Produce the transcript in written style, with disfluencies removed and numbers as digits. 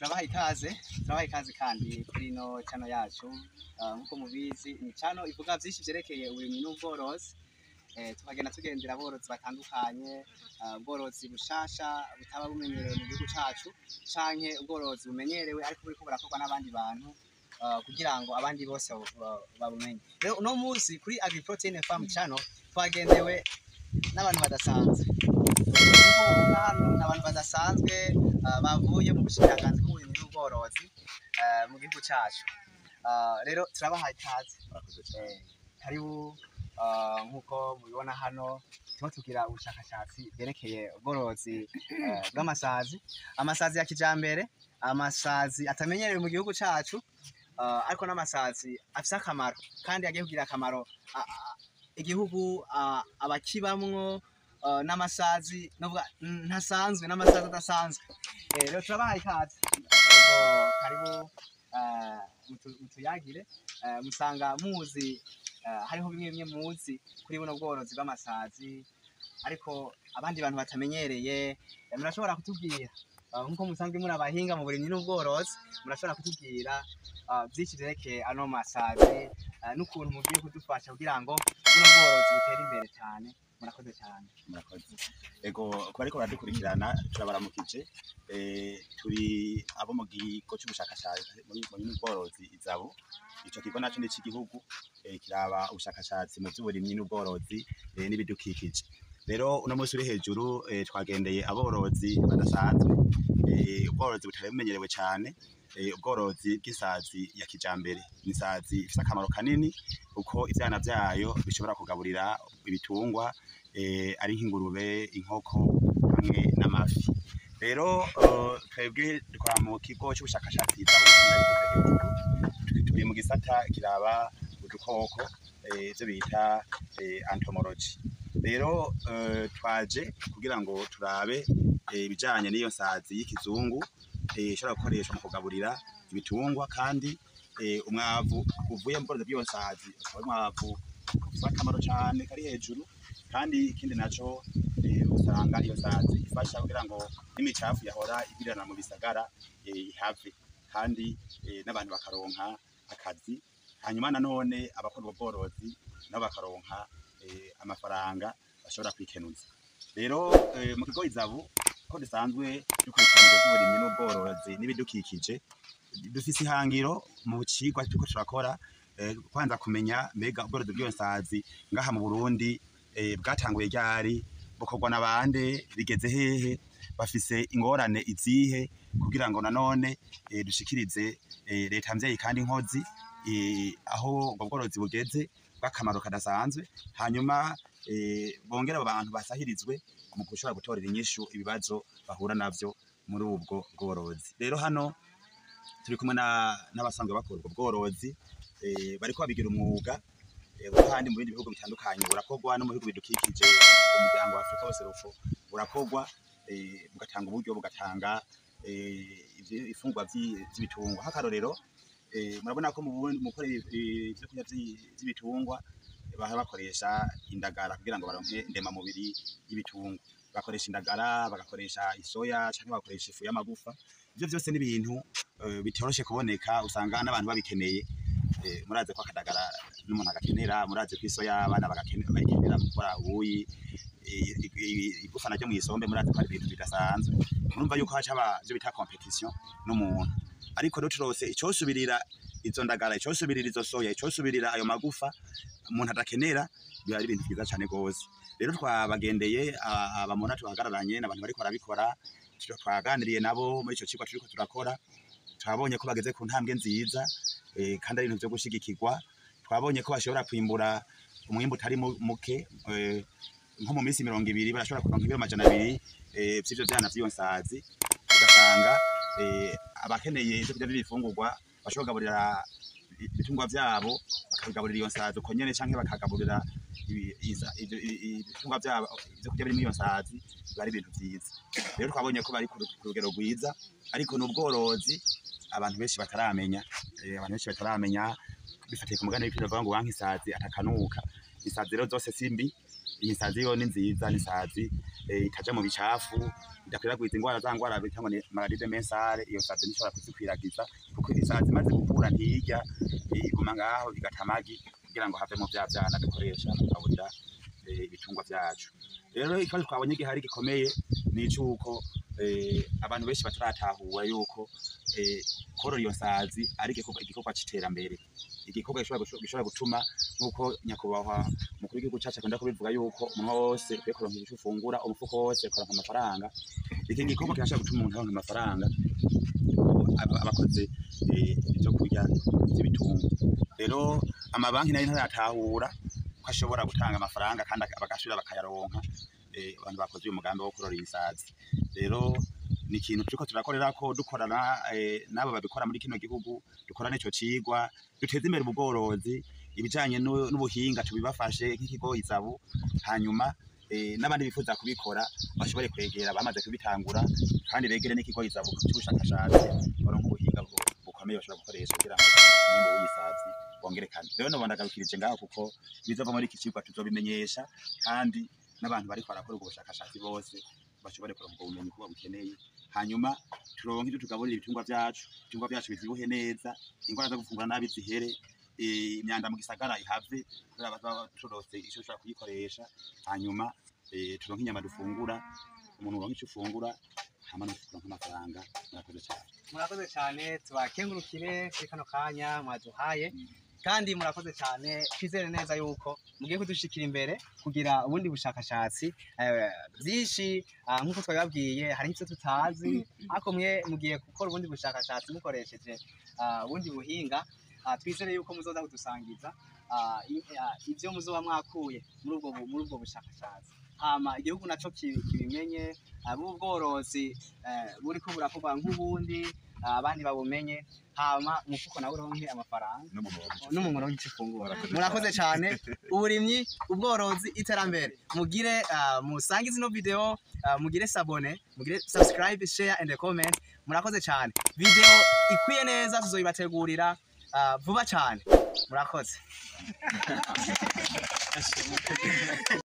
Turabaha ikaze kandi kuri ino channel yacu. Nkuko mubizi, ni channel ivuga vyinshi vyerekeye uburimyi n'ubworozi. Tukagenda tugendera aborozi batandukanye, ubworozi bushasha butaba bumenyerewe mu gihugu cacu, canke ubworozi bumenyerewe ariko buriko burakorwa n'abandi bantu, kugira ngo abandi bose babumenye. Rero uno munsi kuri Agriprotein Farm Channel twagendewe n'abantu badasanzwe. Nkuko mubona hano, ni abantu badasanzwe bavuye mu bushikiranganji bw'uburimyi n'ubworozi mu gihugu cacu. Rero turabahaye ikaze. Murakoze cyane. Karibu. Nkuko mubibona hano, turimo tugira ubushakashatsi bwerekeye ubworozi bw'amasazi, amasazi ya kijambere, amasazi atamenyerewe mu gihugu cacu, ariko n'amasazi afise akamaro kandi agiye kugira akamaro igihugu, abakibamwo, n'amasazi novuga ntasanzwe, n'amasazi adasanzwe. Rero turabahaye ikaze. Yego, karibu, mutuyagire. Musanga muzi, hariho bimwe bimwe muzi kuri buno bworozi bw'amasazi, ariko abandi bantu batamenyereye. Murashobora kutubwira, nkuko musanzwe muri abahinga mu burimyi n'ubworozi, murashobora kutubwira vyinshi vyerekeye ano masazi, n'ukuntu mugiye kudufasha kugira ngo buno bworozi butere imbere cyane. Murakoze cyane. Murakoze. Ego, kuba ariko baradukurikirana, turabaramukije. Turi abo mu kigo c'ubushakashatsi muri n'ubworozi IZABU. Ico kigo naco ni ic'igihugu, kiraba ubushakashatsi mu vy'uburimyi n'ubworozi n'ibidukikije. Rero uno munsi uri hejuru, twagendeye aborozi badasanzwe, ubworozi butari bumenyerewe cane, ubworozi bw'isazi ya kijambere. Ni isazi ifise akamaro kanini kuko ivyana vyayo bishobora kugaburira ibitungwa, ari nk'ingurube, inkoko hamwe n'amafi. Rero twebwe dukora mu kigo c'ubushakashatsi IZABU, hejuru turi mu gisata kiraba udukoko, ivyo bita entomology. Rero twaje kugira ngo turabe ibijanye n'iyo nsazi y'ikizungu, ishobora gukoreshwa mu kugaburira ibitungwa, kandi umwavu uvuye mu bworozi bw'iyo nsazi ukaba ari umwavu ufise akamaro cane kari hejuru. Kandi ikindi naco, usanga iyo nsazi ifasha kugira ngo n'imicafu yahora igwirirana mu bisagara ihave, kandi n'abantu bakaronka akazi. Hanyuma nanone abakora ubwo bworozi nabo bakaronka amafaranga bashobora kwikenuza. Rero mu kigo IZABU, ko dusanzwe dukurikirana ivyo vy'uburimyi n'ubworozi n'ibidukikije, dufise ihangiro mu cigwa turiko turakora, kwanza kumenya mbega ubworozi bw'iyo nsazi ngaha mu Burundi bwatanguye ryari, bukorwa na bande, bigeze hehe, bafise ingorane izihe, kugira ngo nanone dushikirize leta mvyeyi kandi nkozi aho ubwo bworozi bugeze bw'akamaro kadasanzwe. Hanyuma bongere abo bantu basahirizwe mu gushobora gutorera inyishu ibibazo bahura navyo muri ubwo bworozi. Rero hano turi kumwe n'abasanzwe bakora ubwo bworozi, bariko babigira umwuga, kandi mu bindi bihugu bitandukanye burakorwa, no mu bihugu bidukikije, umuryango wa Afrika wose rufo burakorwa, bugatanga uburyo, bugatanga ifungurwa vy'ibitungwa. Nk'akarorero, murabona ko mu Burundi, mu gukora ivyo kurya vy'ibitungwa, bahora bakoresha indagara kugira ngo baronke ndemamubiri y'ibitungwa. Bakoresha indagara, bagakoresha isoya, canke bagakoresha ifu y'amagufa. Ivyo vyose ni ibintu bitoroshe kuboneka, usanga n'abantu babikeneye. Murazi ko akadagara n'umuntu agakenera, murazi ko isoya abana bayikenera mu gukora ubuyi, igufa naryo mw'isombe. Murazi ko ari ibintu bidasanzwe. Murumva yuko haca haba ivyo bita compétition n'umuntu. Ariko rero turose icosubirira izo ndagara, icosubirira izo soya, icosubirira ayo magufa umuntu adakenera, biba ari ibintu vyiza cane gose. Rero twabagendeye, abamona tuhagararanye n'abantu bariko barabikora, twaganiriye nabo muri ico cigwa turiko turakora. Twabonye ko bageze ku ntambwe nziza, kandi ari ibintu vyo gushigikirwa. Twabonye ko bashobora kwimbura umwimbu utari muke, nko mu minsi 20 barashobora kuronka ibiro 200 vy'ivyo vyana vy'iyo nsazi. Ugasanga abakeneye ivyo kurya vy'ibifungurwa bashobora kugaburira ibitungwa vyabo, bakabigaburira iyo nsazi uko nyene, canke bakagaburira ibitungwa vyabo ivyo kurya birimwo iyo nsazi. Biba ari ibintu vyiza. Rero twabonye ko bari ku rugero rwiza, ariko ni ubworozi abantu benshi bataramenya, abantu benshi bataramenya. Bifatiye ku mugani w'ikirundi bavuga ngo wanka isazi atakanuka. Isazi rero zose si mbi. Iyi nsazi yo ni nziza, ni nsazi itaja mu bicafu, idakwiragiza ingwara za ngwara bita ngo ni maladie demersale. Iyo nsazi ntishobora kuzikwiragiza kuko isazi imaze gukura ntirya, iguma ngaho igata amagi kugira ngo havemo vya vyana dukoresha mu kugaburira ibitungwa vyacu. Rero ikibazo twabonye gihari gikomeye ni icuko abantu benshi bataratahura yuko korora iyo nsazi ari igikorwa c'iterambere, igikorwa gishobora gutuma, nk'uko nyakubahwa umukuru w'igihugu cacu akunda kubivuga, yuko umunwa wose ukwiye kuronka ico ufungura, umufuko wose ukaronka amafaranga. Iki gikorwa kirashobora gutuma umuntu aronka amafaranga abakoze ivyo kurya vy'ibitungwa. Rero amabanki nayo ntaratahura ko ashobora gutanga amafaranga kandi bagasubira bakayaronka abantu bakoze uyu mugambi wo korora insazi. Rero ni ikintu turiko turakorerako, dukorana n'abo babikora muri kino gihugu, dukorana ico cigwa, duteze imbere ubworozi, ibijanye n'ubuhinga tubibafashe nk'ikigo IZABU, hanyuma n'abandi bifuza kubikora bashobore kwegera bamaze kubitangura, kandi begere n'ikigo IZABU c'ubushakashatsi, baronke ubuhinga bukomeye bashobora gukoresha kugira ngo umwimbu w'isazi wongerekane. Rero noba ndagarukirije ngaho kuko ibizova muri iki cigwa tuzobimenyesha, kandi n'abantu bariko barakora ubwo bushakashatsi bose bashobore kuronka ubwo bumenyi kuba bukeneye, hanyuma turonke ivyo tugaburira ibitungwa vyacu, ibitungwa vyacu bivyibuhe neza, ingwara zo gufungura nabi zihere, imyanda mu gisagara ihave kubera baba turose ico dushobora kuyikoresha, hanyuma turonke inyama dufungura, umuntu uronke ico ufungura hama n'uronke amafaranga. Murakoze cane. Murakoze cyane, tubakengurukire kuri kano kanya mwaduhaye, kandi murakoze cyane. Twizere neza yuko mugiye kudushikira imbere kugira ubundi bushakashatsi byinshi. Nk'uko twabibabwiye, hari ivyo tutazi, ariko mwe mugiye gukora ubundi bushakashatsi mukoresheje ubundi buhinga. Twizere yuko muzoza kudusangiza ivyo muzoba mwakuye muri ubwo bushakashatsi, hama igihugu naco kibimenye, ubworozi buriko burakorwa nk'ubundi, abandi babumenye, hama umufuko nawe uronke amafaranga n'umuntu uronke ico ufungura. Murakoze cyane. Uburimyi, ubworozi, iterambere. Mugire musangize ino video, mugire s'abonner, mugire subscribe, share and comment. Murakoze cyane. Video ikwiye neza tuzoyibategurira vuba cyane. Murakoze.